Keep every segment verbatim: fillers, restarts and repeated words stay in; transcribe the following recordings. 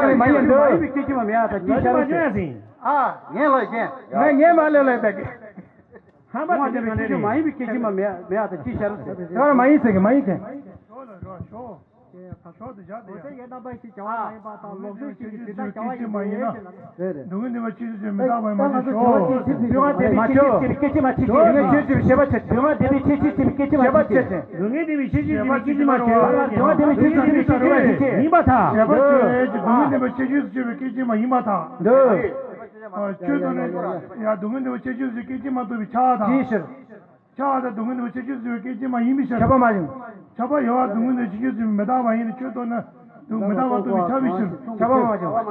ཡོད་རེད་མ་ཡིན་འདུག་སྐད་ཅིག་མ་མེད་ཨ་ད་ཅི་ཤར་ཟེར། ཨ་ངས་ལ་རྒན། ང་ངས་མ་ལས་ལ་ད་གི། ཧམ་པ་དེ་འདྲ་མ་རེད། མ་ཡིན་པའི་སྐད་ཅིག་མ་མེད་མེད་ཨ་ད་ཅི་ཤར་ཟེར། ད་ག་མ་ཡིན་ཟེར་གི་མ་ཡིན་གི། ཕྱོགས་དེ་བཞག་དེ་ཡང་། ད་ལོག་འདོད་ཅིག་གི་དེ་ལྟར་བྱ་བ་ཡིན་པས་ན། སྡུག་བསྔལ་འདས་པའི་ཆོས་ཅིག་བྱས་པའི་སྐད་ཅིག་མ་ཡིན་ན། སྡུག་བསྔལ་འདས་པའི་ཆོས་ཅིག་བྱས་པའི་མི་རྟག་པ་ཡིན་པ་ནི་ཤོག་སྡུག་བསྔལ་འདས་པའི་ཆོས་ཅིག་བྱས་པའི་སྐད་ཅིག་མ་བྱེད་ཅིག་སྡུག་བསྔལ་འདས་པའི་ཆོས་ཅིག་བྱས་པའི་སྐད་ཅིག་མ་བྱེད་ཅིག་སྡུག་བསྔལ་འདས་པའི་ཆོས་ཅིག་བྱས་པའི་སྐད་ཅིག་མ་བྱེད་ཅིག་སྡུག་བསྔལ་འདས་པའི་ཆོས་ཅིག་བྱས་པའི་སྐད་ཅིག་མ་བྱེད་ཅིག་ཡིན་པར་ཐལ། བྱས་པ་ཆོས་ཅིག་སྡུག་བསྔལ་འདས་པའི་ཆོས་ཅིག་བྱས་པའི་སྐད་ཅིག་མ་ཡིན་པར་ཐལ། འདོད། ཆོས་དང་ནི་ཡང་སྡུག་བསྔལ་འདས་པའི་ཆོས་ཅིག་བྱས་པའི་སྐད་ཅིག་མ་ཐོབ་པའི་ཆ་དང་། ཅིའི་ཕྱིར། ཆགས་པ་དང་སྡུག་བསྔལ་འདས་པའི་ཆོས་ཅིག་བྱས་པའི་སྐད་ཅིག་མ་ཡིན་པའི་ཕྱིར། ཁྱབ་པ་མ་བྱུང་། ཁྱབ་པ་ཡོད་པ་སྡུག་བསྔལ་འདས་པའི་ཆོས་ཅིག་བྱས་པའི་མི་རྟག་པ་ཡིན་ན་ཆོས་རྟོགས་ན་སྡུག་མི་རྟག་པ་རྟོགས་པའི་ཁྱབ་པའི་ཕྱིར། ཁྱབ་པ་མ་བྱུང་།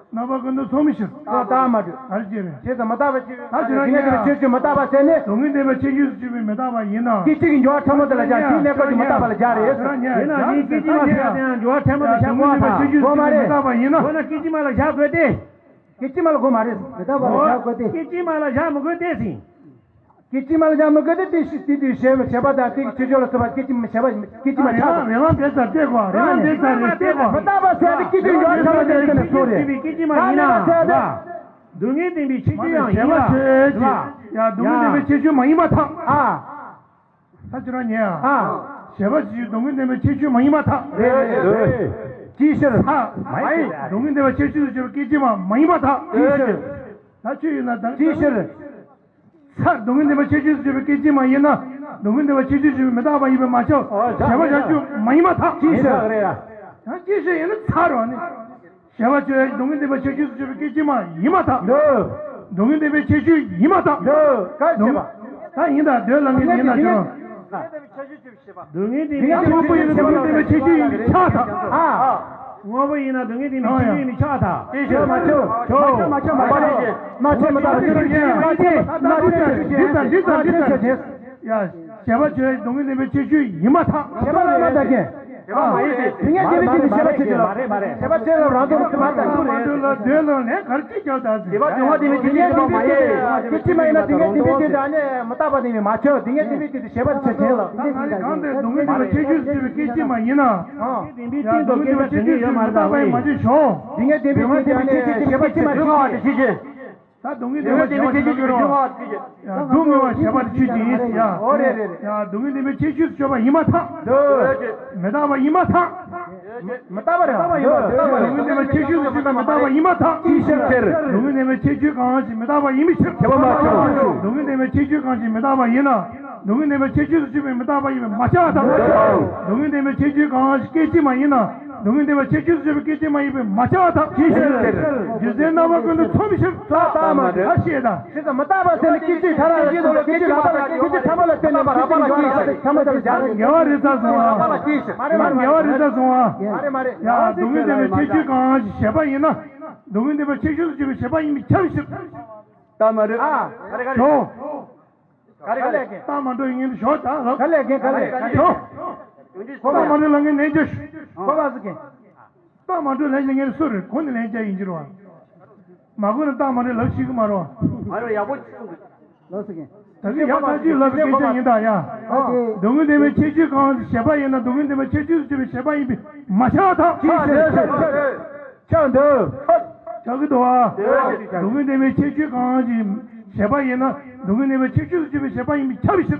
རྣམ་པ་ཀུན་ཏུ་མཚུངས་པའི་ཕྱིར། ལོག་ལྟ་མ་གྲུབ། ག་རེ་བྱས་ནས། བྱས་ཙང་མི་རྟག་པ་ཅིག་ད་ཆོས་རང་ཉིད་ལ་ཆོས་ཅིག་མི་རྟག་པ་ཟེར་ནས། སྡུག་བསྔལ་འདས་པའི་ཆོས་ཅིག་བྱས་པའི་མི་རྟག་པ་ཡིན་ན། སྐད་ཅིག་གི་འགྱུར་བ་ཕྲ་མོ་དེ་ལ་སྦྱར་དེའི་གནས་སྐབས་ཀྱི་མི་རྟག་པ་ལ་སྦྱར་རེད། ཡིན་ན་ནི་སྐད་ཅིག་མ་ཟེར་ཡ་དེ་ཡང་འགྱུར་བ་ཕྲ་མོ་དེ་ཤར་དགོས་པ་དང་དགོས་མ་རེད། སྡུག་བསྔལ་འདས་པའི་ཆོས་ཅིག་བྱས་པའི་མི་རྟག་པ་ཡིན་ན། དགོས་ན་སྐད་ཅིག་མ་ལ་བཞག་དགོས་ཏེ། སྐད་ཅིག་མ་ལ་དགོས་མ་རེད། མི་རྟག་པ་ལ་བཞག་དགོས་ཏེ། སྐད་ཅིག་མ་ལ་བཞག་མི་དགོས་ཏེ་ཟིན། སྐད་ཅིག་མ་ལ་བཞག་མི་དགོས་ཏེ་དེ་ཤི་དེ་དུས་བྱས་པ་བྱས་པ་དང་དེ་གི་ཆོས་ཅོག་ལ་སོགས་པ་སྐད་ཅིག་མ་བྱས་པ་སྐད་ཅིག་མ་ཆགས། རེ་བ་འདས་ཚར་བལྟས་གོ་རེ་བ་འདས་ཚར་རེ་བལྟས་གོ་མི་རྟག་པ་ཟེར་ཏེ་སྐད་ཅིག་ཡོད་ཚར་བ་དེ་ཚོ་ནས་སོ་རེད། སྐད་ཅིག་མ་ཡིན་ན་ལ། སྡུག་བསྔལ་འདས་པའི་ཆོས་ཅིག་ཡང་ཡིན་ལ། ཡ་སྡུག་བསྔལ་འདས་པའི་ཆོས་ཅིག་མ་ཡིན་པར་ཐལ། ཨ། ད་ཁྱོད་རང་ཉན་ཨ། ཨ། བྱས་པ་ཅིག་སྡུག་བསྔལ་འདས་པའི་ཆོས་ཅིག་མ་ཡིན་པར་ཐལ། རེད་རེད། ཅིའི་ཕྱིར། ཨ། མ་ཡིན། སྡུག་བསྔལ་འདས་པའི་ཆོས་ཅིག་བྱས་པའི་སྐད་ཅིག་མ་མ་ཡིན་པར་ཐལ། ཅིའི་ཕྱིར། ད་ཆོས་ཡིན་ན་ད། ཅིའི་ཕྱིར། ཚ་སྡུག་བསྔལ་འདས་པའི་ཆོས་ཅིག་བྱས་པའི་སྐད་ཅིག་མ་ཡིན་ན། སྡུག་བསྔལ་བདེན་པ་ཁྱད་ཆོས་ཆོས་མི་རྟག་པ་ཡིན་པས་མ་ཁྱབ། ཨོ་བྱ་བྱས་པ་བྱ་རྒྱུ་མ་ཡིན་པར་ཐལ། ཅི་ཞིག་རེད་ཡ། ཡང་ཅི་ཞིག་ཡིན་ན་ཚར་བ་ནི། བྱས་པ་ཆོས་སྡུག་བསྔལ་བདེན་པ་ཁྱད་ཆོས་སུ་ཆོས་པའི་སྐད་ཅིག་མ་ཡིན་པར་ཐལ། འདོད། སྡུག་བསྔལ་བདེན་པའི་ཁྱད་ཆོས་ཡིན་པར་ཐལ། འདོད། ག་རེ་བྱས་པ། ད་ཡིན་ད་འདོད་ལ་ངེས་ཡིན་ད་ཆོས། སྡུག་བསྔལ་བདེན་པའི་ཁྱད་ཆོས་ཡིན་པའི་ཆ་ཐག་ཨ། དངོས་པོ་ཡིན་ན་སྡུག་བསྔལ་བདེན་པའི་ཁྱད་ཆོས་ཡིན་པའི་ཆ་ཐག་ཨ། དེ་ཞེས་མ་ཆོས། ཆོས། མ་ཆོས་མ་ཆོས་མ་ཆོས་མ་ཆོས་མ་ཆོས་མ་ཆོས་མ་ཆོས་མ་ཆོས་མ་ཆོས་མ་ཆོས་མ་ཆོས་མ་ཆོས་མ་ཆོས་མ་ཆོས། ཡ། བྱས་པ་ཆོས་སྡུག་བསྔལ་བདེན་པའི་ཁྱད་ཆོས་ཡིན་མ་ཐག་བྱས་པ་ལ་མ་བལྟ་མཁན། བྱས་པ་མ་ཡིན་ཏེ། སྡུག་བསྔལ་བདེན་པའི་ཁྱད་ཆོས་བྱས་པ་ཆོས་ཅིག་ལ། མ་རེད་མ་རེད། བྱས་པ་ཆོས་ལ་རང་དོན་དུ་མ་བལྟ། མ་འདོད་ལ་འདོད་ལ་ལན་ག་རེ་ཅིག་རྒྱག་ད་ཟེར། བྱས་པ་སྡུག་བསྔལ་བདེན་པའི་ཁྱད་ཆོས་ཡིན་པ་མ་ཡིན། སྐད་ཅིག་མ་ཡིན་ན་སྡུག་བསྔལ་བདེན་པའི་ཁྱད་ཆོས་དང་ནི་མི་རྟག་པ་བདེན་པའི་མ་ཆོས། སྡུག་བསྔལ་བདེན་པའི་ཁྱད་ཆོས་བྱས་པ་ཆོས་ཅན་ལ། ད་ག་ནི་གང་དེ་སྡུག་བསྔལ་བདེན་པའི་ཁྱད་ཆོས་ཟེར་བའི་སྐད་ཅིག་མ་ཡིན་ན། ཨ། བདེན་པའི་སྟེང་དུ་སྐད་ཆ་དྲི་ངེས་ཡོད་མ་རེད་ད། མ་ཆོས་བྱུང་། སྡུག་བསྔལ་བདེན་པའི་ཁྱད་ཆོས་བྱས་པ་ཆོས་ཅན་ལ། ད་སྡུག་བསྔལ་བདེན་པ་བྱས་པ་ཆོས་ཅན་ཡིན་ཟེར་ཡ། སྡུག་བསྔལ་བ་བྱས་པ་ཆོས་ཅན་ཡིན་ཟེར་ཡ། ཨོ་རེད་རེད་རེད། ཡ་སྡུག་བསྔལ་བདེན་པའི་ཁྱད་ཆོས་སུ་ཆོད་པ་ཡིན་མ་ཐག་འདོད། མི་རྟག་པ་ཡིན་མ་ཐག་མི་རྟག་པ་རེད། མི་རྟག་པ་ཡིན་པ། སྡུག་བསྔལ་བདེན་པའི་ཁྱད་ཆོས་སུ་ཆོད་པ་མི་རྟག་པ་ཡིན་མ་ཐག་ཅིའི་ཕྱིར་ཟེར། སྡུག་བསྔལ་བདེན་པའི་ཁྱད་ཆོས་གང་ཞིག་མི་རྟག་པ་ཡིན་པའི་ཕྱིར། བྱས་པ་མ་ཆོས། སྡུག་བསྔལ་བདེན་པའི་ཁྱད་ཆོས་གང་ཞིག་མི་རྟག་པ་ཡིན་ན། སྡུག་བསྔལ་བདེན་པའི་ཁྱད་ཆོས་སུ་ཆོད་པའི་མི་རྟག་པ་ཡིན་པས་མ་ཁྱབ་པར་ཐལ། སྡུག་བསྔལ་བདེན་པའི་ཁྱད་ཆོས་གང་ཞིག་སྐད་ཅིག་མ་ཡིན་ན། སྡུག་བསྔལ་བདེན་པའི་ཁྱད་ཆོས་སུ་ཆོད་པའི་སྐད་ཅིག་མ་ཡིན་པས་མ་ཁྱབ་པར་ཐལ། ཅིའི་ཕྱིར་ཟེར། རྒྱུ་མཚན་རྣམ་པ་ཀུན་ཏུ་མཚུངས་པའི་ཕྱིར། རྟག་མ་གྲུབ། ད་ཤེས་དང་། ཞེས་སོགས་མི་རྟག་པ་ཟེར་ནས་སྐད་ཅིག་ཐ་ར་ཡིན་ནོ། སྐད་ཅིག་ལ་སྐད་ཅིག་ཐ་མ་ལ་བརྟེན་ནས་མི་རྟག་པ་ཡིན་ནོ། ཐ་མ་ལ་ཅིའི་ཕྱིར། ཐ་མ་ལ་ཅིའི་ཕྱིར། ངེས་པ་རེད་ས་སོང་ཨ། མ་རེད་མ་རེད། ངེས་པ་རེད་ས་སོང་ཨ། མ་རེད་མ་རེད། ཡ་སྡུག་བསྔལ་བདེན་པའི་ཁྱད་ཆོས་གང་ཞིག་བྱས་པ་ཡིན་ན། སྡུག་བསྔལ་བདེན་པའི་ཁྱད་ཆོས་སུ་ཆོད་པའི་བྱས་པ་ཡིན་པས་ཁྱབ་པའི་ཕྱིར། རྟག་མ་གྲུབ། ཨ། ག་རེ་ག་རེ། ཞོག་ག་རེ་ག་རེ། རྟག་མ་གྲུབ་ཡིན་ཞོག་ད་ལབ། ག་ལས་མཁན་ག་ལས། ཞོག་ག་ལས། རྟག་མ་གྲུབ་ལ་ངས་ནན་བརྗོད་ཞུ། གོ་བ་ཟེར་མཁན། རྟག་མ་གྲུབ་ལན་རྒྱག་མཁན་སུ་རེད། གོ་ནས་ལན་རྒྱག་ཡིན་གྱི་རེད་བ། མ་གོ་ན་རྟག་མ་གྲུབ་ལབ་ཤེས་ཀྱི་མ་རེད་བ། མ་རེད་ཡག་པོ་ཅིག་གསུངས་འདུག་ལགས་སོ་རྒན། ད་གིན་ཡག་ཐག་ཆོད་ལབ་པའི་སྐད་ཆ་ཡིན་ད་ཡ། ཨ་དེ། སྡུག་བསྔལ་བདེན་པའི་ཁྱད་ཆོས་གང་ཞིག་བྱས་པ་ཡིན་ན། སྡུག་བསྔལ་བདེན་པའི་ཁྱད་ཆོས་སུ་ཆོད་པའི་བྱས་པ་ཡིན་པས་མ་ཁྱབ་པར་ཐལ། ཅིའི་ཕྱིར་ཟེར། ཆགས་འདུག་ཆགས་ཀྱི་འདུག་ཨ། སྡུག་བསྔལ་བདེན་པའི་ཁྱད་ཆོས་གང་ཞིག་བྱས་པ་ཡིན་ན། སྡུག་བསྔལ་བདེན་པའི་ཁྱད་ཆོས་སུ་ཆོད་པའི་བྱས་པ་ཡིན་པས་ཁྱབ་པའི་ཕྱིར།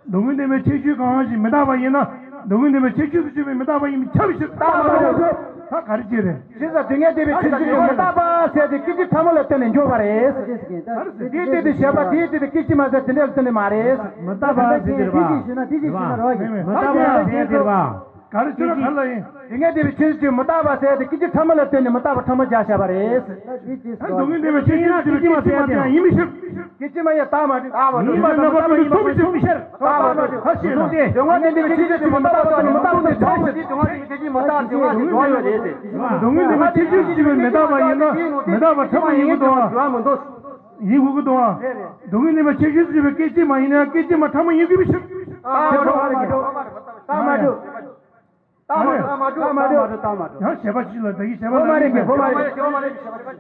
སྡུག་བསྔལ་བདེན་པའི་ཁྱད་ཆོས་གང་ཞིག་མི་རྟག་པ་ཡིན་ན། སྡུག་བསྔལ་བདེན་པའི་ཁྱད་ཆོས་སུ་ཆོད་པའི་མི་རྟག་པ་ཡིན་པས་ཁྱབ་པའི་ཕྱིར། རྟག་མ་གྲུབ། ད་ག་རེ་བྱས་རེད། ཞེས་སོགས་སྡུག་བསྔལ་བདེན་པའི་ཁྱད་ཆོས་མི་རྟག་པ་ཟེར་ཏེ་སྐད་ཅིག་ཕྲ་མོ་ལ་བརྟེན་ནས་འཇོག་པ་རེད། དེའི་སྟེང་དུ་བྱས་པ་དེའི་སྟེང་དུ་སྐད་ཅིག་མ་ཟེར་དེ་འདྲ་ལ་བརྟེན་ནས་མ་རེད། མི་རྟག་པ་ཟེར་དེ་རེད་པ། དེ་ཅིག་ཞུས་ན་དེ་ཅིག་ཞུས་ན་རོ། མི་རྟག་པ་ཟེར་དེ་རེད་པ། ག་རེ་བྱས་ན་ག་ལ་ཡིན། སྡུག་བསྔལ་བདེན་པའི་ཁྱད་ཆོས་མི་རྟག་པ་ཟེར་ཏེ་སྐད་ཅིག་ཕྲ་མོ་ལ་བརྟེན་ནས་མི་རྟག་པ་ཕྲ་མོ་སྦྱར་བཞག་པ་རེད། ད་སྡུག་བསྔལ་བདེན་པའི་ཁྱད་ཆོས་སུ་ཆོད་པའི་བྱས་པ་ཡིན་པའི་ཕྱིར། སྐད་ཅིག་མ་ཡིན་པར་ཐལ། སྡུག་བསྔལ་བདེན་པའི་ཁྱད་ཆོས་སུ་ཆོད་པའི་བྱས་པ་ཡིན་པའི་ཕྱིར། རྟག་མ་གྲུབ། ད་ཤེས་ན། སྡུག་བསྔལ་བདེན་པའི་ཁྱད་ཆོས་སུ་ཆོད་པའི་མི་རྟག་པ་ཟེར་ནས་མི་རྟག་པ་དེ་ཆགས་ཤིག་སྡུག་བསྔལ་བདེན་པའི་ཁྱད་ཆོས་མི་རྟག་པ་ཟེར་ཡོད་རེད་ཟེར། སྡུག་བསྔལ་བདེན་པའི་ཁྱད་ཆོས་སུ་ཆོད་པའི་མི་རྟག་པ་ཡིན་ན་མི་རྟག་པ་ཕྲ་མོ་ཡིན་དགོས་དོ། ཡིན་དགོས་ཀྱི་འདུག་ཨ། སྡུག་བསྔལ་བདེན་པའི་ཁྱད་ཆོས་སུ་ཆོད་པའི་སྐད་ཅིག་མ་ཡིན་ན་སྐད་ཅིག་མ་ཕྲ་མོ་ཡིན་དགོས་པའི་ཕྱིར། རྟག་མ་གྲུབ། རྟག་མ་གྲུབ། རྟག་མ་གྲུབ། རྟག་མ་གྲུབ། རྟག་མ་གྲུབ། རྟག་མ་གྲུབ། ཡང་བྱས་པ་ཅིག་ལ་ད་གིན་བྱས་པ་ལ་ངེས་ཀྱི་གོ་མ་རེད།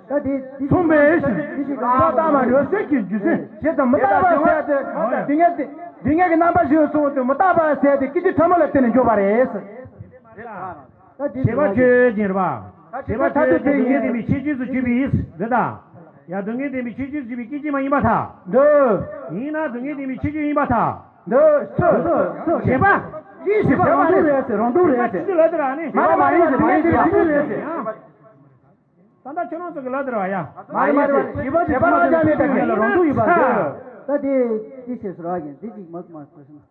ད་དེ་དེ་མཚུངས་པའི་ཕྱིར། དེ་ཞིག་རྟག་མ་གྲུབ། ཟེར་གྱི་རྒྱུ་མཚན། བྱས་ཙང་མི་རྟག་པ་ཟེར་ཏེ་སྡུག་བསྔལ་དེ་སྡུག་བསྔལ་གྱི་རྣམ་པ་ཞིག་གསུངས་ཏེ་མི་རྟག་པ་ཟེར་ཏེ་སྐད་ཅིག་ཕྲ་མོ་ལ་བརྟེན་ནས་འཇོག་པ་རེད། ད་དེ་བྱས་པ་ཆོས་ཅན་རེད་པ། བྱས་པ་ཆོས་ཅན་སྡུག་བསྔལ་བདེན་པའི་ཁྱད་ཆོས་སུ་ཆོད་པའི་ཡིན་རེད་ད། ཡ་སྡུག་བསྔལ་བདེན་པའི་ཁྱད་ཆོས་སུ་ཆོད་པའི་སྐད་ཅིག་མ་ཡིན་པར་ཐལ། འདོད། ཡིན་ན་སྡུག་བསྔལ་བདེན་པའི་ཁྱད་ཆོས་ཡིན་པར་ཐལ། འདོད། སོ་སོ་སོ་བྱས་པ། ཅིའི་ཕྱིར་བྱས་པ་རང་སྡུག་རེད་ཟེར། རང་སྡུག་རེད་ཟེར། ཅི་ལབ་དེ་ར་ནི། མ་རེད་མ་རེད་ཟེར། མ་རེད་ཟེར། ཅི་རེད་ཟེར། ད་ལྟ་ཁྱོད་རང་ཚོ་གི་ལབ་དེ་ར་བ་ཡ། མ་རེད་མ་རེད་ཟེར། བྱས་པ་དེ་ཚང་མ་ཅང་མེད་ད་གིན་ལ་རང་སྡུག་ཡིན་པ་རེད། ད་དེ་ཅི་བྱེད་ཟེར་བ་ཡིན། དེ་ཅིག་མ་མ་ཟེར་སོང་།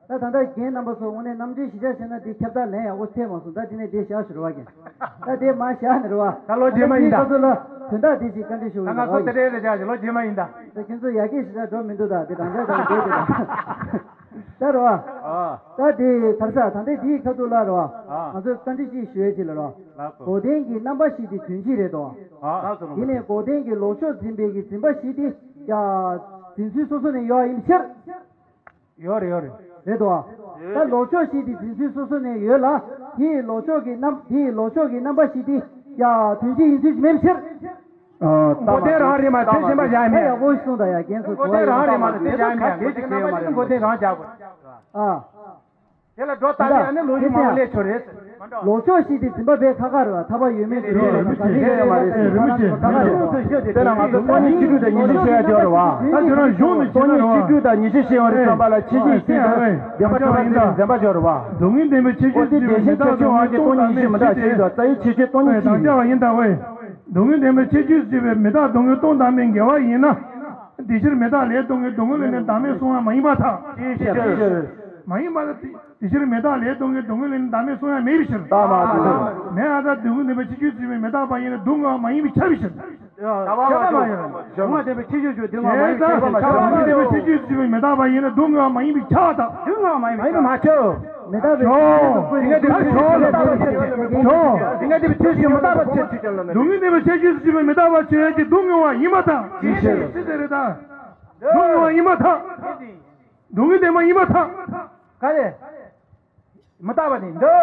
ད་ད་ལྟ་རྒན་རྣམ་པ་ཚོ་དངོས་གནས་རྣམ་འགྲེལ་ཞིབ་ཆ་བྱས་ན་འདི་ཁྱབ་བདག་ལན་ཡག་པོ་ཐེབས་མ་སོང་། ད་དེ་ནས་དེ་བཞག་ཞུ་རོགས་རྒན། ད་དེ་མ་བཞག་ནི་རོ་བ། ད་ལོ་རྗེས་མ་ཡིན་ད། ཁྱོད་ཚོ་ལ་དོན་དག་དེ་ཞིག་བཀའ་འདྲི་ཞུ་ད་ང་ཚོ་དེ་འདྲའི་རེ་བཞག་ཞིག་ལོ་རྗེས་མ་ཡིན་ད། ད་ཁྱོད་ཚོ་ཡ་གི་ཞིག་ད་འགྲོ་མི་འདུག་ད་དེ་རང་ཚད་དང་འདྲེས་དེ་ད། ད་རོ་བ། ཨ། ད་དེ་གར་ས་ད་ལྟའི་དེའི་ཁ་ཐུག་ལ་རོ་བ། ཨ། ང་ཚོས་བཀའ་འདྲི་ཅིག་ཞུ་ཡས་ཅིག་ལ་རོ། ལགས་སོ། འགོག་བདེན་གྱི་རྣམ་པ་བཞི་དེ་དོན་སྤྱི་རེད་དོ། ཨ། ལགས་སོ། དེ་ནས་འགོག་བདེན་གྱི་ལོག་ཕྱོགས་འཛིན་པའི་གི་འཛིན་པ་བཞི་དེ་ཡ། འཛིན་ཚུལ་སོ་སོ་ནས་ཡོད་ཡིན་ཕྱིར། ཡོད་རེད་ཡོད་རེད། རེད་དོ། ད་ལོག་ཕྱོགས་ཤིག་དེ་འཛིན་ཚུལ་སོ་སོ་ནས་ཡོད་ལ། དེ་ཡི་ལོག་ཕྱོགས་ཀྱི་རྣམ། དེ་ཡི་ལོག་ཕྱོགས་ཀྱི་རྣམ་པ་ཞིག་དེ་ཡ་དོན་སྤྱི་ཡིན་ཚུལ་མེད་ཕྱིར། འགོག་བདེན་རང་རེད་མ་དེ་གཞན་པ་གཞན་མེད། ཡག་པོ་གསུངས་དང་ཡ་རྒན་ཚོ་འགོག་བདེན་རང་རེད་མ་དེ་གཞན་མེད་དེ་ཅིག་ཟེར་ཡོད་མ་རེད། འགོག་བདེན་རང་བྱ་དགོས། ཨ། དེ་ལ་འགྲོ་ལྟ་ནས་ཨ་ནི་ལོ་རྒྱུས་མང་པོ་ལས་ཆོག་རེད། ལོག་ཕྱོགས་ཤིག་དེ་འཛིན་པ་བས་ཁ་ཁ་རེད་བ། ཐ་པ་ཡོད་མེད་དེ་རེད། རེད་རེད་རེད་རེད་མ་རེད། ཁ་ཁ་རེད། དེ་ལ་ང་ཚོ་སྟོང་ཉིད་སྤྱི་དྲུག་དང་ཉེར་བཞི་བཤད་ཡ་ཅིག་ཡོད་རེད་བ། ད་ཁྱོད་རང་གཞུང་ནས་བྱས་ན་རེད་བ། སྟོང་ཉིད་སྤྱི་དྲུག་དང་ཉེར་བཞི་བཤད་ཡོད་རེད། བསམ་པ་ལ་ཆེ་ཤོས་ཤིག་དང་བདེན་པ་ཐོབ་པ་དེ་འཛེམ་པ་ཅིག་ཡོད་རེད་བ། སྡུག་བསྔལ་བདེན་པའི་ཁྱད་ཆོས་སྤྱི་དྲུག་མི་རྟག་པ་ཡིན་པ་སྟོང་ཉིད་སྤྱི་དྲུག་དང་མི་རྟག་པ་ཐོབ་པ་མེད་ཐོབ་པ་མི་རྟག་ཞེས་དང་རྩ་བའི་ཁྱད་ཆོས་སྟོང་ཉིད་སྤྱི་ཡིན། སྡུག་བསྔལ་བདེན་པའི་ཁྱད་ཆོས་སྤྱི་པའི་མི་རྟག་སྡུག་བསྔལ་སྟོང་དང་མི་འགལ་བ་ཡིན་ན། དེ་ཕྱིར་མི་རྟག་ལས་ལྡོག་ངེས་སྡུག་བསྔལ་ལས་ནི་བདག་མེད་གསུང་ཡང་མ་ཡིན་པར་ཐལ། ཅིའི་ཕྱིར། མ་ཡིན་པར་ཐལ། དེ་ཕྱིར་མི་རྟག་ལས་ལྡོག་ངེས་སྡུག་བསྔལ་ལས་ནི་བདག་མེད་གསུང་ཡང་མེད་པའི་ཕྱིར། རྟག་མ་རེད། མེད་པར་ཐལ། སྡུག་བསྔལ་བདེན་པའི་ཁྱད་ཆོས་ཞུས་པས་མི་རྟག་པ་ཡིན་ན་སྡུག་བསྔལ་བ་མ་ཡིན་པས་ཁྱབ་པའི་ཕྱིར། ཁྱབ་པ་མ་ཡིན། སྡུག་བསྔལ་བདེན་པའི་ཁྱད་ཆོས་ཞུས་སྡུག་བསྔལ་བ་མ་ཡིན་པས་ཁྱབ་པ་མ་ཡིན། སྡུག་བསྔལ་བདེན་པའི་ཁྱད་ཆོས་ཞུས་པས་མི་རྟག་པ་ཡིན་ན་སྡུག་བསྔལ་བ་མ་ཡིན་པས་ཁྱབ་པར་ཐལ། སྡུག་བསྔལ་བ་མ་ཡིན་པས་ཁྱབ་པར་ཐལ། མ་ཡིན་པས་མ་ཁྱབ། མི་རྟག་པའི་ཁྱད་ཆོས་ཞུས་པས་མི་རྟག་པ་ཁྱབ་པའི་ཕྱིར། སྡུག་བསྔལ་བདེན་པའི་ཁྱད་ཆོས་ཞུས་པས་མི་རྟག་པ་ཁྱབ་པའི་ཕྱིར། སྡུག་བསྔལ་བདེན་པའི་ཁྱད་ཆོས་ཞུས་པས་མི་རྟག་པ་ཁྱབ་པའི་ཕྱིར་སྡུག་བསྔལ་བ་ཡིན་པར་ཐལ། ཅིའི་ཕྱིར། ཅི་ཟེར་རེད་ད། སྡུག་བསྔལ་བ་ཡིན་པར་ཐལ། སྡུག་བསྔལ་བདེན་པ་ཡིན་པར་ཐལ། ག་རེ། མི་རྟག་པ་ནི་འདི།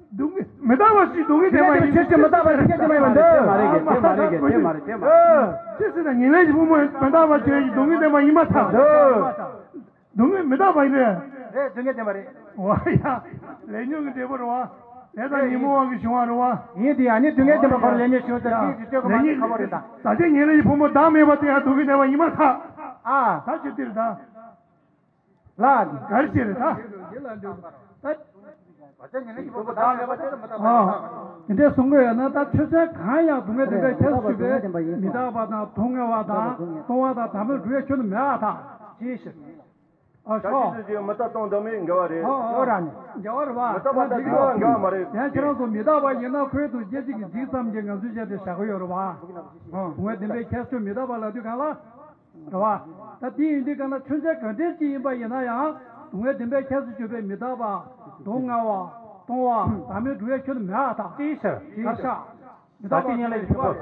སྡུག་བསྔལ་མི་རྟག་པ་ཞིག་སྡུག་བསྔལ་བདེན་པ་ཡིན། ཁྱེད་ཀྱིས་མི་རྟག་པ་ཞིག་ཁྱེད་ཀྱིས་མ་ཡིན་པ་འདི། དེ་མ་རེད་གི། དེ་མ་རེད་གི། དེ་མ་རེད། དེ་མ་རེད། ཅི་ཟེར་ན་ཉེར་ལེན་གྱི་ཕུང་པོ་མི་རྟག་པ་ཁྱོད་ཀྱི་སྡུག་བསྔལ་བདེན་པ་ཡིན་པར་ཐལ། འདི། སྡུག་བསྔལ་མི་རྟག་པ་ཡིན་པས། རེད། སྡུག་བསྔལ་བདེན་པ་རེད། འོ་ཡ། ལས་ཉོན་གྱི་འབྲས་བུ་རེད་བ། ལས་དང་ཉོན་མོངས་པ་གི་བྱུང་བ་རེད་བ། ཡིན་དེ་ཡང་ནི་སྡུག་བསྔལ་བདེན་པ་ཁོ་ལས་ཉོན་བྱུང་ཚེ་ཡ། དེ་ཡི་སྤྱོད་གོ་མ་ནི་ཁ་བོ་རེད་ད། ཟག་བཅས་ཉེར་ལེན་གྱི་ཕུང་པོ་བདག་མེད་པ་དེ་ཡང་སྡུག་བསྔལ་བདེན་པ་ཡིན་པར་ཐལ། ཨ། ད་ཅི་སྟེར་ད། ལ། གར་ཅི་རེད་ད། ད། ཨ། དེ་འདྲས་གསུང་གི་ཡོད་ན་ད་ཆོས་ཅན་གང་ཡང་སྡུག་བསྔལ་བདེན་པའི་ཁྱད་ཆོས་ཞུས་པས་མི་རྟག་པ་དང་སྡུག་བསྔལ་བ་དང་སྟོང་པ་དང་བདག་མེད་སྒྲུབ་ཡ་ཁྱོན་ནས་མེད་པར་ཐལ། ཅིའི་ཕྱིར། ཨ་ཕྱོགས། ཁྱད་ཆོས་ཀྱི་མི་རྟག་སྟོང་བདག་མེད་འགལ་བ་རེད། ཨོ་ཨོ་ར་ནི། འགལ་བ་རེད་བ། མི་རྟག་པ་དང་སྡུག་བསྔལ་འགལ་བ་མ་རེད། ཡང་ཁྱེད་རང་ཚོ་མི་རྟག་པ་ཡིན་ན་ཁོའི་དུ་སྐད་ཅིག་གིས་འཇིག་ཙམ་གྱི་ངང་ཚུལ་བྱས་ཏེ་བཞག་གི་ཡོད་རེད་བ། སྡུག་བསྔལ་བདེན་པའི་ཁྱད་ཆོས་མི་རྟག་པ་ལབ་དུས་གང་ལ། རེད་བ། ད་དེ་ཡིན་དུས་གང་ལ་ཆོས་ཅན་གང་འདྲ་ཅིག་ཡིན་པ་ཡིན་ན་ཡང་སྡུག་བསྔལ་བདེན་པའི་ཁྱད་ཆོས་ཞུས་པས་མི་རྟག་པ། སྡུག་བསྔལ་བ། སྟོང་པ། བདག་མེད་སྒྲུབ་ཡ་ཁྱོན་ནས་མེད་པར་ཐལ། ཅིའི་ཕྱིར། གར་ཤ། མི་རྟག་པ་ཉིད་ལ་ཡོད་པ།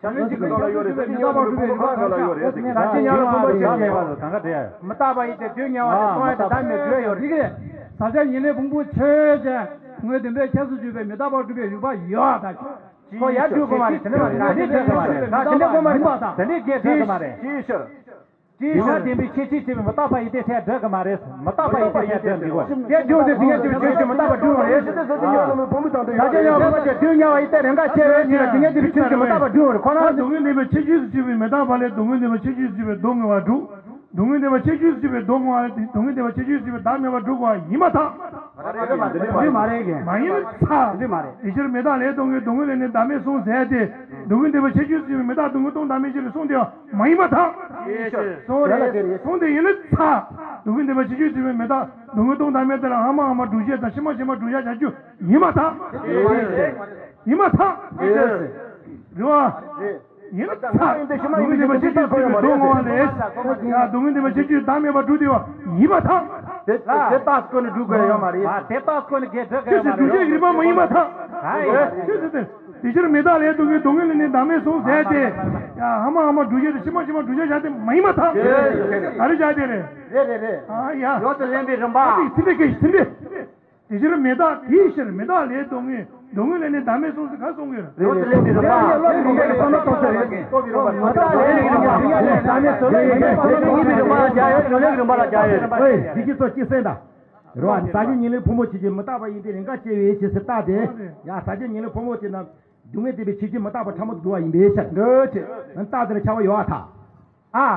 བྱམས་སྙིང་རྗེ་གི་ནང་ལ་ཡོད་རེད། སྙིང་རྗེ་གི་ནང་ལ་ཡོད་རེད། ཟག་བཅས་ཉེར་ལེན་ཕུང་པོ་ཆོས་ཅན། མི་རྟག་པ་ཡིན་ཏེ་སྡུག་བསྔལ་བ་དང་སྟོང་པ་དང་བདག་མེད་སྒྲུབ་ཡ་ཡོད་རེད། ཟག་བཅས་ཉེར་ལེན་ཕུང་པོ་ཆོས་ཅན། སྡུག་བསྔལ་བདེན་པའི་ཁྱད་ཆོས་ཞུས་པས་མི་རྟག་པར་སྒྲུབ་པའི་རིགས་པ་ཡོད་པར་ཐལ། ཁོ་ཡར་འགྲོ་དགོས་མ་རེད། དེ་འདྲ་མ་རེད། དེ་འདྲ་མ་རེད། དེ་འདྲ་དགོས་མ་རེད། དེ་འདྲ་དགོས་མ་རེད། ཅིའི་ཕྱིར། ཅིའི་ཕྱིར། བདེན་པའི་ཁྱད་ཆོས་ཆེ་བའི་མི་རྟག་པ་ཡིན་ཏེ་དེ་འགྲིག་གི་མ་རེད། མི་རྟག་པ་ཡིན་ཏེ་དེ་འགྲིག་གི་མ་རེད། དེ་འགྲིག་དེ་དེ་ཡང་དེ་ཆོས་ཅན་མི་རྟག་པ་འགྲིག་མ་རེད། ཟག་བཅས་ཉེར་ལེན་ཕུང་པོ་དང་དུ་ཡོད་དེ་མི་རྟག་པ་སྡུག་བསྔལ་བ་ཡིན་ཏེ་རེས་འགའ་ཆེ་བའི་ཕྱིར་དེ་ཡང་དེ་ཆོས་ཅན་མི་རྟག་པ་འགྲིག་མ་རེད། ཁོ་ན་སྡུག་བསྔལ་བདེན་པའི་ཁྱད་ཆོས་སུ་ཆེ་བའི་མི་རྟག་པ་ལས་སྡུག་བསྔལ་བདེན་པའི་ཁྱད་ཆོས་སུ་ཆེ་བའི་སྡུག་བསྔལ་བ་སྒྲུབ། སྡུག་བསྔལ་བདེན་པའི་ཁྱད་ཆོས་སུ་ཆེ་བའི་སྡུག་བསྔལ་བ་སྡུག་བསྔལ་བདེན་པའི་ཁྱད་ཆོས་སུ་ཆེ་བའི་བདག་མེད་པ་སྒྲུབ་པ་ཡིན་པར་ཐལ། འདི་མ་རེད་གི། མ་ཡིན་པར་ཐལ། འདི་མ་རེད། དེ་ཕྱིར་མི་རྟག་ལས་ལྡོག་ངེས་སྡུག་བསྔལ་ལས་ནི་བདག་མེད་གསུངས་ཟེར་ཏེ། སྡུག་བསྔལ་བདེན་པའི་ཁྱད་ཆོས་སུ་ཆེ་བའི་མི་རྟག་སྡུག་བསྔལ་སྟོང་བདག་མེད་ཅིག་ལ་གསུངས་ཏེ་མ་ཡིན་པར་ཐལ། གསུངས་རེད། གསུངས་ཏེ་ཡིན་ན་ཐལ། སྡུག་བསྔལ་བདེན་པའི་ཁྱད་ཆོས་སུ་ཆེ་བའི་མི་རྟག་སྡུག་བསྔལ་སྟོང་བདག་མེད་དེ་ལ་སྔ་མ་སྔ་མ་སྒྲུབ་བྱེད་དང་ཕྱི་མ་ཕྱི་མ་སྒྲུབ་བྱ་བྱ་རྒྱུ་ཡིན་པར་ཐལ། ཡིན་པར་ཐལ། རེད་བ། ཡིན་ན་ཐལ། སྡུག་བསྔལ་བདེན་པའི་ཁྱད་ཆོས་སུ་ཆེ་བའི་སྡུག་བསྔལ་བ་ལས། ཡ། སྡུག་བསྔལ་བདེན་པའི་ཁྱད་ཆོས་བདག་མེད་པ་སྒྲུབ་སྟེ་བ་ཡིན་པར་ཐལ། དེ་དེ་རྟགས་ཀུན་ནས་སྒྲུབ་དགོས་ཡོད་མ་རེད། ཨ། དེ་རྟགས་ཀུན་ནས་གས་སྒྲུབ་དགོས་ཡོད་མ་རེད། ཅི་ཞིག་སྒྲུབ་བྱེད་ཀྱི་རིགས་པ་མ་ཡིན་པར་ཐལ། ཨ། ཅི་ཞིག་དེ། དེ་ཕྱིར་མི་རྟག་ལས་ལྡོག་ངེས་སྡུག་བསྔལ་ལས་ནི་བདག་མེད་གསུངས་ཟེར་ཏེ། ཡ། སྔ་མ་སྔ་མ་སྒྲུབ་བྱེད་དང་ཕྱི་མ་ཕྱི་མ་སྒྲུབ་བྱ་བྱ་དེ་མ་ཡིན་པར་ཐལ། ག་རེ་བྱ་དེ་རེད། རེད་རེད་རེད། ཨ་ཡ། ཡོངས་སུ་ལེན་པའི་རིམ་པ། ཨ་དེ་ཚིག་འདི་སྐད་ཅིག་ཚིག་འདི། དེ་ཕྱིར་མི་རྟག་དེའི་ཕྱིར་མི་རྟག་ལས་ལྡོག་ངེས་སྡུག་བསྔལ་ལས་ནི་བདག་མེད་གསུངས་ཟེར་ག་གསུང་གི་རེད། ཡོངས་སུ་ལེན་པའི་རིམ་པ། རིམ་པ་ལ་རྒྱ་ཡོད། རིམ་པ་ལ་རྒྱ་ཡོད། རེད་བ། ཟག་བཅས་ཉེར་ལེན་ཕུང་པོ་ཆོས་ཅན་མི་རྟག་པ་ཁྱབ་པའི་ཕྱིར་སྡུག་བསྔལ་བདེན་པའི་ཁྱད་ཆོས་སུ་ཆེ་བའི་མི་རྟག་སྡུག་བསྔལ་བདེན་པའི་ཁྱད་ཆོས་སུ་ཆེ་བའི་སྡུག་བསྔལ་བ་ཡིན་པར་ཐལ། ཨེ། དེ་ཅི་ཙོ་ཅི་སེང་ད། རེད་བ། ཟག་བཅས་ཉེར་ལེན་ཕུང་པོ་ཆོས་ཅན་མི་རྟག་པ་ཡིན་ཏེ་རེས་འགའ་ཆེ་བའི་ཕྱིར་ཟེར་རྟགས་དེ། ཡ། ཟག་བཅས་ཉེར་ལེན་ཕུང་པོ་ཆོས་རྣམས་སྡུག་བསྔལ་བདེན་པའི་ཁྱད་ཆོས་མི་རྟག་པ་ཕྲ་མོ་དུ་སྒྲུབ་པ་ཡིན་པའི་ཕྱིར། འདོད་ཅེས། རྟགས་དེ་ལ་ཁྱབ་པ་ཡོད་པར་ཐལ། ཨ།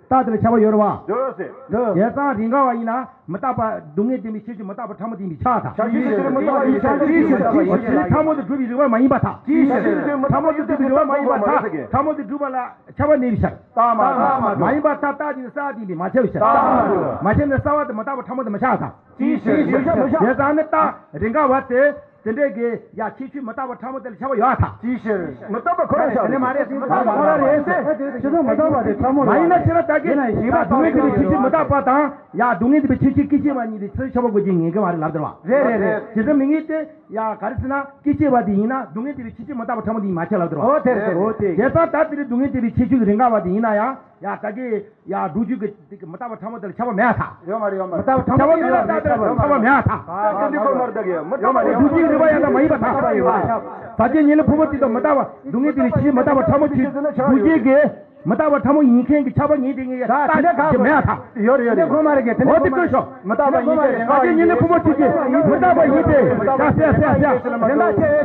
རྟགས་དེ་ལ་ཁྱབ་པ་ཡོད་རེད་བ། འདོད་ཟེར། འདོད། བྱས་ཙང་རེས་འགའ་བ་ཡིན་ན་མི་རྟག་པ་སྡུག་བསྔལ་བདེན་པའི་ཁྱད་ཆོས་མི་རྟག་པ་ཕྲ་མོ་དེ་ཡིན་པས་ཁྱབ་པར་ཐལ། ཁྱད་ཆོས་ཕྱིར་མི་རྟག་པ་ཡིན་ཕྱིར་ཅིའི་ཕྱིར་ཅིའི་ཕྱིར་ཕྲ་མོ་དུ་སྒྲུབ་པའི་རིགས་པ་མ་ཡིན་པར་ཐལ། ཅིའི་ཕྱིར་ཕྲ་མོ་དུ་སྒྲུབ་པའི་རིགས་པ་མ་ཡིན་པར་ཐལ། ཕྲ་མོ་དུ་སྒྲུབ་པ་ལ་ཁྱབ་པ་མེད་པའི་ཕྱིར། རྟགས་མ་རྟགས་མ་མ་ཡིན་པར་ཐལ། རྟགས་དེ་ནི་གསལ་བ་དེ་ཡིན་པས་མ་ཁྱབ་པའི་ཕྱིར། རྟགས་མ་མ་ཁྱབ་ན་གསལ་བ་དེ་མི་རྟག་པ་ཕྲ་མོ་དུ་མི་ཁྱབ་པར་ཐལ། ཅིའི་ཕྱིར། བྱས་ཙང་ནི་རྟགས་རེས་འགའ་བ་དེ། དེ་འདྲའི་གི་ཡ་ཁྱད་ཆོས་མི་རྟག་པ་ཕྲ་མོ་དེ་ལ་ཁྱབ་པ་ཡོད་ཐལ། ཅིའི་ཕྱིར། མི་རྟག་པ་ཁོ་རང་ཤར། དེ་མ་རེད། མི་རྟག་པ་ཁོ་རང་རེད་ཟེར། ཁྱེད་ཚོ་མི་རྟག་པ་དེ་ཕྲ་མོ་མ་ཡིན་ན་ཕྱིར་ན་ད་གི་ཡིན་ན་ཡིན་ན་སྡུག་བསྔལ་དེ་ལ་ཁྱད་ཆོས་མི་རྟག་པ་དང་ཡ་སྡུག་བསྔལ་དེ་ལ་ཁྱད་ཆོས་སྐད་ཅིག་པ་གཉིས་དེ་ཚུར་ཁྱབ་པ་དགོས་ཀྱི་ངེས་ཀྱི་མ་རེད་ལབ་དེ་རེད་བ། རེད་རེད་རེད། ཇི་ལྟར་མི་ངེས་ཏེ་ཡ་ག་རེ་ཟེར་ན་སྐད་ཅིག་པ་དེ་ཡིན་ན་སྡུག་བསྔལ་དེ་ལ་ཁྱད་ཆོས་མི་རྟག་པ་ཕྲ་མོ་དེ་ཡིན་མ་ཁྱབ་ལབ་དེ་རེད་བ། འོ་དེ་རེད་དེ་རེད། འོ་དེ། བྱས་ཙང་ད་དེ་ལ་སྡུག་བསྔལ་དེ་ལ་ཁྱད་ཆོས་ཀྱི་རེས་འགའ་བ་དེ་ཡིན་ན་ཡང་ཡ་ད་གི་ཡ་སྒྲུབ་བྱེད་ཀྱི་དེ་གི་མི་རྟག་པ་ཕྲ་མོ་དེ་ལ་ཁྱབ་པ་མེད་ཐལ། ཡོད་མ་རེད་ཡོད་མ་རེད། ཁྱབ་པ་མེད་ན་ད་དེ་ལ་ཁྱབ་པ་མེད་ཐལ། ད་དེ་འདི་ཁོ་མར་ད་གི་མི་རྟག་པ་སྒྲུབ་བྱེད་ཀྱི་རིགས་པ་ཡང་ད་མ་ཡིན་པར་ཐལ། ཟག་བཅས་ཉེར་ལེན་ཕུང་པོ་དེ་དང་མི་རྟག་པ་སྡུག་བསྔལ་དེ་ལ་ཁྱད་ཆོས་མི་རྟག་པ་ཕྲ་མོ་ཆེ་སྒྲུབ་བྱེད་ཀྱི་མི་རྟག་པ་ཕྲ་མོ་ཡིན་མཁན་གྱི་ཁྱབ་པ་ངེས་དེ་ངེས་ད་དེ་འདྲ་ག་རེ་མེད་ཐལ། ཡོད་རེད་ཡོད་རེད། འདི་ཁོ་མ་རེད་གི། དེ་འདྲ་ཁོ་མ་རེད། འོ་དེ་ལྟོས་ཤོག་མི་རྟག་པ་ཡིན་ཏེ། ཟག་བཅས་ཉེར་ལེན་ཕུང་པོ་ཆོས་ཅན། མི་རྟག་པ་ཡིན་ཏེ། ཟག་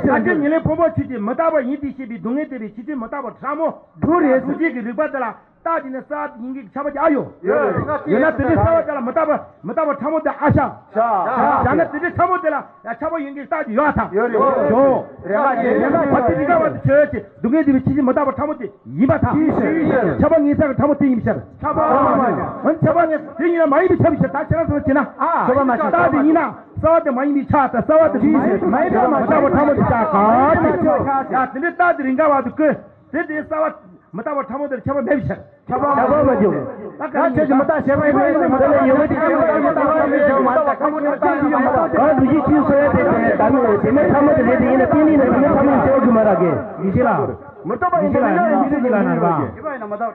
བཅས་ཉེར་ལེན་ཕུང་པོ་ཆོས་ཅན་མི་རྟག་པ་ཡིན་ཏེ་ཞེས་པའི་སྡུག་བསྔལ་བདེན་པའི་ཁྱད་ཆོས་མི་རྟག་པ་ཕྲ་མོ། དྲུག་རེད། སྒྲུབ་བྱེད་ཀྱི་རིགས་པ་དེ་ལ། རྟགས་དེ་ནི་གསལ་བ་དེ་ཡིན་གྱི་ཁྱབ་པ་ཅིག་ཨ་ཡོད། ཡོད་རེད། ཡོད་ན་དེ་འདྲའི་གསལ་བ་དེ་ལ་མི་རྟག་པ་མི་རྟག་པ་ཕྲ་མོ་དེ་ཨ་ཤ། ཤ། ཤ། ཡང་ན་དེ་འདྲའི་ཕྲ་མོ་དེ་ལ་ཡང་ཁྱབ་པ་ཡིན་གྱི་རྟགས་ཅིག་ཡོད་ཨ་ཐང་། ཡོད་རེད། ཡོད། རེད་པ། རེད་པ། བ་དེ་རིགས་པ་དེ་ཆོས་ཅན། སྡུག་བསྔལ་འདི་བའི་ཕྱི་ཕྱིར་མི་རྟག་པ་ཕྲ་མོ་དེ་ཡིན་པར་ཐལ། ཁྱབ་པ་ངེས་གསལ་གྱི་ཕྲ་མོ་དེ་ཡིན་པའི་ཕྱིར། ཁྱབ་པ་ངེས་གསལ། ཁྱབ་པ་ངེས་གསལ་དེ་ཡིན་ན་མ་ཡིན་པའི་ཁྱབ་པའི་ཕྱིར། ད་ཁྱེད་རང་ཚོས་བྱས་ན། ཨ། ཁྱབ་པ་མ་ཤེས། རྟགས་དེ་ཡིན་ན་གསལ་བ་དེ་མ་ཡིན་པའི་ཕྱིར། ད་གསལ་བ་དེ་མ་ཡིན་པའི་ཕྱིར། མི་རྟག་པ་ཕྲ་མོ་དེ་ཤ་ག་ཅི། ཡ་དེ་འདྲའི་རྟགས་དེ་རིགས་པ་དེ་ཀུན་དེ་དེ་གསལ་བ་མི་རྟག་པ་ཕྲ་མོ་དེར་ཁྱབ་པ་མེད་པའི་ཕྱིར། ཁྱབ་པ་མ་འཇོག་ད་ཁྱེད་ཀྱི་མི་རྟག་ཞེས་པ་ཡིན་པས་མི་རྟག་ལས་ཡོད་པ་དེ་ཁྱབ་པ་མ་འཇོག་གང་འདུ་བྱེད་ཆོས་གསལ་བའི་དེ་དེ་ནི་ད་མི་འོས་དེ་མི་ཕྲ་མོ་དེ་རེད། དེ་ཡིན་ན་དེ་ནི་ཕྲ་མོ་ཡིན་ཆོག་གི་མ་རག་གི། ཡིན་ཤེས་ལ། མི་རྟག་པ་ཡིན་པས་མི་རྟག་ཡིན་ཤེས་ལ་ན་ར།